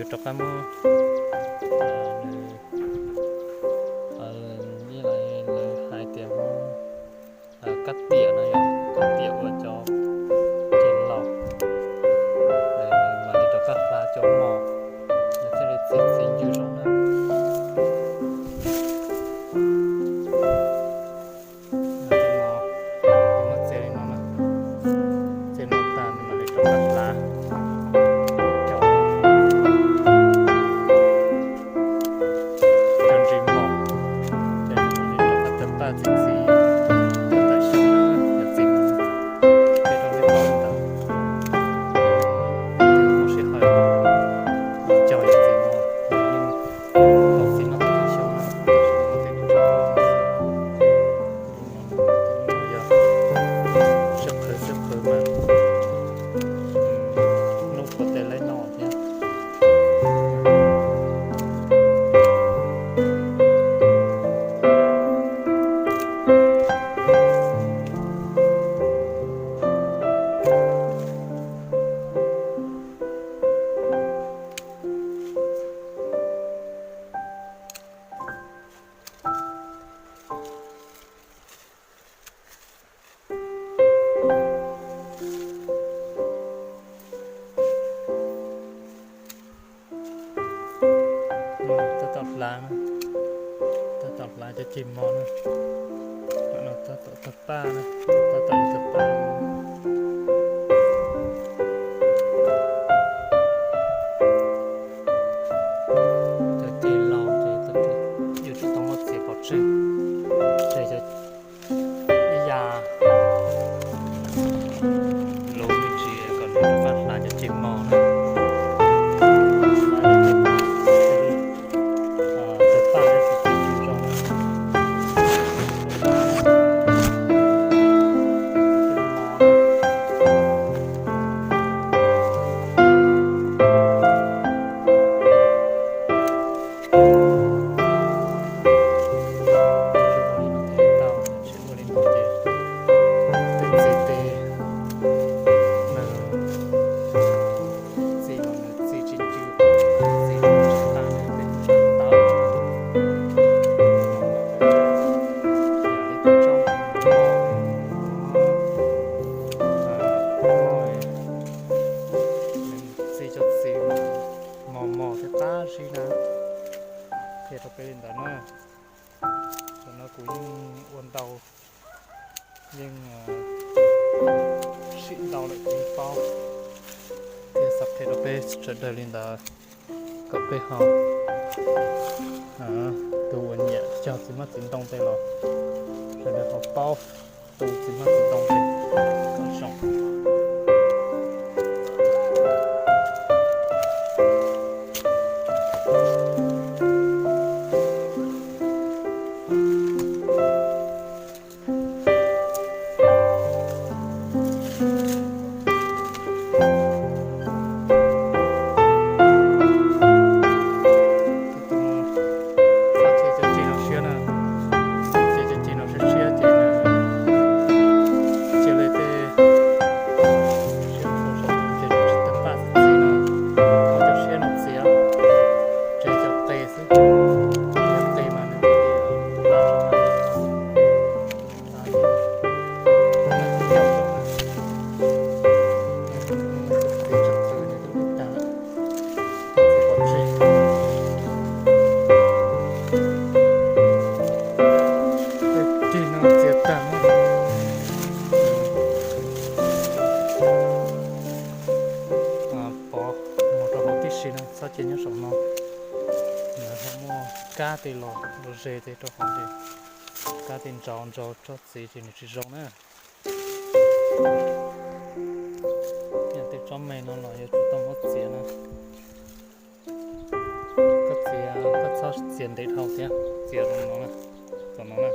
Rov qab muab, ib, lawv hais tias muab kab tiam no yom, kab tiam ua cov ceg laus, mam li rov qab hla cov mos, lawv thiaj li txiav txiv ncw zoo na. Muab txiav li no na, txiav no tas mam li rov qab hla cov, cov ntsis mos, ces mam li rov qab tawg paj txiv txiv, tawg paj xyoob na, yog txiv mos ces rau nej paub ntawd. Muaj sij hawm cog yog txiv mos, txiv mos tawg paj xyoob na, tab sis muaj tej tsis paub. Yog siab qhwv siab qhwv mas lub puas tes laib no thiab. Tab tom hlav, tab tom hlav cov ceg mos na. Tab tom tawg paj na, tab tom tawg paj. Cov ceg laus ces yuav tsum tau muab txiav pov tseg, ces cov ib yam luv me ntsis kom nws rov qab hla cov ceg mos na. Tawg paj thiab txiv txiv zoo. Tsis ua li no ces tej txiv tej, txiv los nws txi tsis ncw, txi tsis qab nws tej tawv. Yam li tej tsob mos, txi cov txiv mos mos thiab qab zib na. Qhia rau peb li ntawd na. Tam no kuv yeej ua ntau, yeej sim ntau lawm kuv yeej paub, thiaj xav qhia rau peb sawv daws li ntawd kom peb ho, tus uas nyiam cog txiv hmab txiv ntoo tej los sawv daws ho paub tu txiv hmab txiv ntoo tej kom zoo. Txhob cia cov ceg no siab na, cia cov ceg no siab siab ces nws cia li tej siab txhua saum ces nws tsis tawg paj txiv no, muab cov siab no txiav, tseg cov qe xwb, cov qe mas nws thiaj li tawg paj zoo na. Tej ceg no txiav tag, pov mus rau hauv tib si no, txhob cia nyob saum no. Nws ho muaj kab tej los los ze tej rau hauv ces kab tej ntsauv ntsauv tsob txiv ces nws tsis zoo na. Yog tej tsob me no los yuav tsum tau muab txiav na. Koj txiav, koj txhob txiav ntev dhau thiab, txiav zoo no na, txaus no na.